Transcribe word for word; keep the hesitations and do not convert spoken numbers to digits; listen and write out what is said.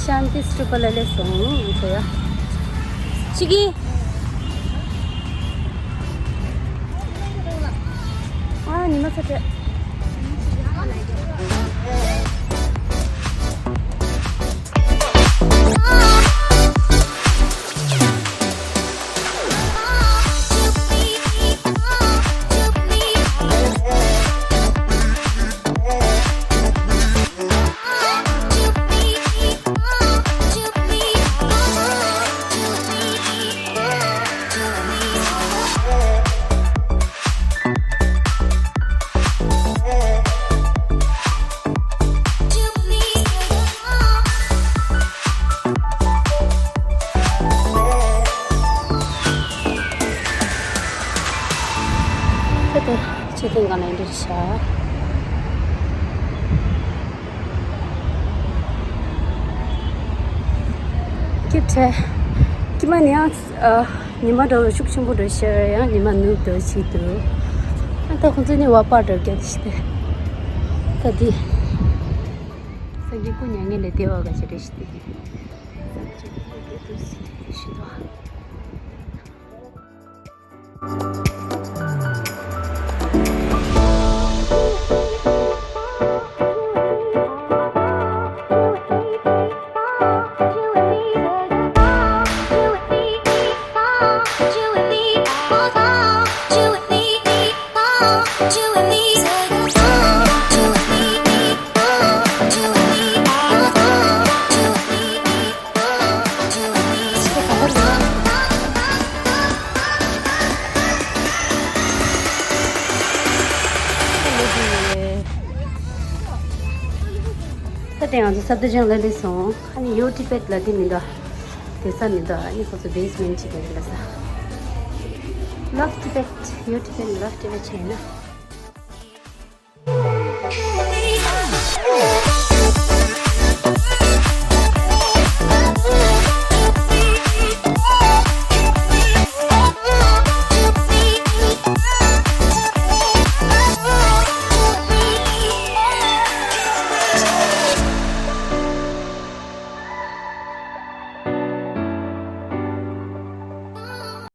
ཤཱནྟི་སྟུ་པ་ལ་སླེབས་སོང་ཟེར་ཡ། ཆི་གི། ཨ་ཉི་མ་ཚ་དྲོད། ཁྱེད་དེ་ཆེ་ཐེངས་གང་ལ་འདྲི་ཤག་སྐྱིད་ཆེ། སྐྱིད་མ་ནི་ཡང་ཨ། ཉི་མ་འགྲོ་ཤུགས་ཆེན་པོ་འགྲོ་ཤེས་ཡང་ཉི་མ་ནུབ་འགྲོ་ཆེད་དུ། ཨ་ད་ཁོང་ཚོ་ནི་བ་པ་འགྲོ་རྒྱུ་དེ་ཤི་ཏེ། ད་དེ། སངས་རྒྱས་སྐུ་མྱ་ངན་ལས་འདས་པ་ག་ཅི་རེད་ཤི་ཏེ། སངས་རྒྱས་སྐུ་འདས་དུས་ཤི་དོ། ད་དེ་ང་ཚོ་སབ་ཏི་ཇང་ལ་སླེབས་སོང་། ཨ་ནི་ཡོ་ཊི་བེཊ་ལ་དེ་མི་འདུག་དེ་ས་མི་འདུག་ཨ་ནི་ཁོ་ཚོ་བེ་སི་མེན་ཊི་ཅིག་ལ་དེ་ལ་ས། Love Tibet། ཡོ་ཊི་བེཊ་Love Tibet བྱས་ན།